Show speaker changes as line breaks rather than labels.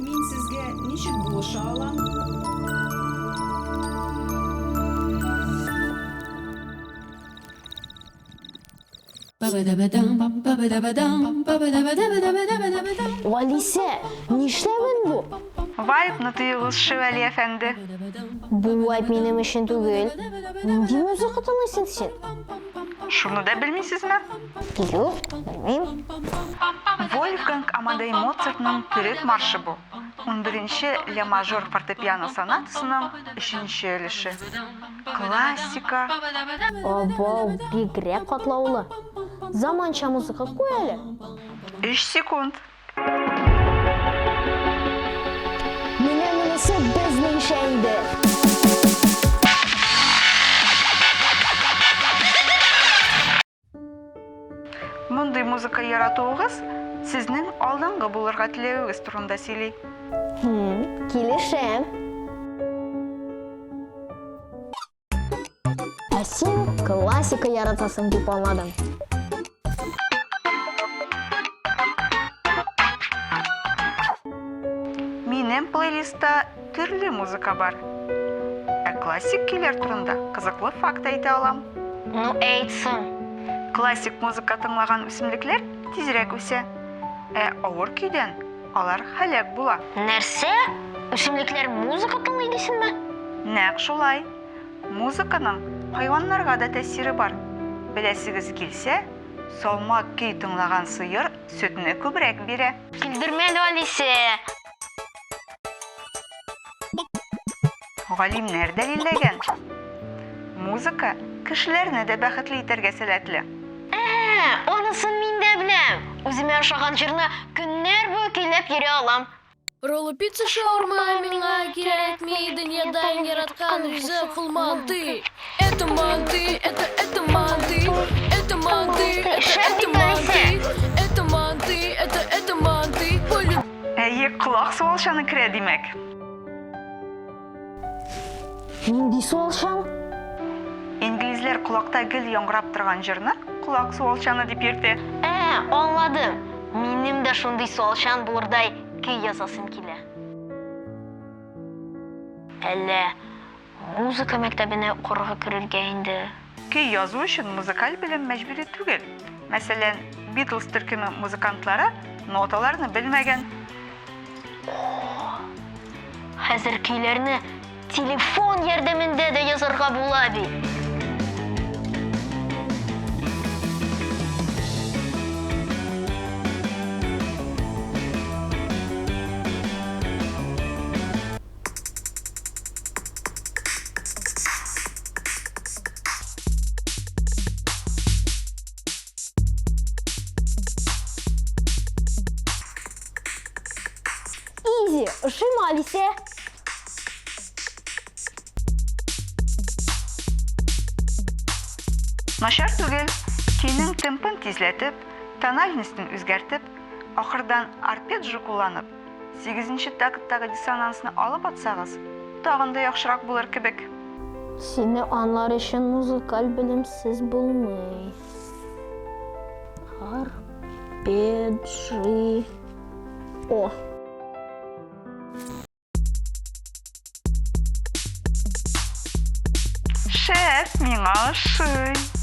Мин сезгә ничек булыша алам?
Алисә, нишләвен бу?
Вайбны тоегыз, Шевали әфәнде.
Бу вайб минем өчен түгел. Нинди музыка тыңлыйсың син?
Шуны да белмисезме?
Юк, белмим.
Вольфганг Амадей Моцартның Төрек маршы бу. Унберенче ля мажор фортепиано сонатасының өченче өлеше. Классика.
Абау, бигрәк катлаулы. Заманча музыка куй әле.
Өч секунд.
Менә монысы безнеңчә инде.
Мондый музыка яратуыгыз сезнең алдынгы булырга теләвегез турында сөйли.
Килешәм. Ә син классика яратасың дип аңладым.
Минем плейлистта төрле музыка бар. Ә классик көйләр турында кызыклы факт әйтә алам.
Ну, әйт соң.
Классик музыка тыңлаган үсемлекләр тизрәк үсә. Ә авыр көйдән алар һәлак була.
Нәрсә? Үсемлекләр музыка тыңлый дисеңме?
Нәкъ шулай. Музыканың хайваннарга да тәэсире бар. Беләсегез килсә, салмак көй тыңлаган сыер сөтне күбрәк бирә.
Көлдермә әле, Алисә!
Галимнәр дәлилләгән, музыка кешеләрне дә бәхетле итәргә сәләтле.
Ә, анысын мин дә беләм. Үземә ошаган җырны көннәр буе көйләп йөри алам.
Роллы пицца, шаурма миңа кирәкми, Дөньяда иң яраткан ризык ул манты. Это манты, это это манты, это манты, это это манты, это манты, это это манты. Полюб
Әйе, колак суалчаны керә, димәк.
Нинди суалчан?
Инглизләр колакта гел яңгырап торган җырны колак суалчаны дип йөртә.
Ә, аңладым. Минем дә шундый суалчан булырдай көй язасым килә. Әллә музыка мәктәбенә укырга керергә инде?
Көй язу өчен музыкаль белем мәҗбүри түгел. Мәсәлән, Битлз төркеме музыкантлары ноталарны белмәгән.
О! Хәзер көйләрне телефон ярдәмендә дә язарга була бит. Изи, ошыймы, Алисә?
Начар түгел. Көйнең темпын тизләтеп, тональностен үзгәртеп, ахырдан арпеджио кулланып, Сигезенче такттагы диссонансны алып атсагыз, тагын да яхшырак булыр кебек.
Сине анлар өчен музыкаль белемсез булмый. Арпеджио.
Шәп, миңа ошый.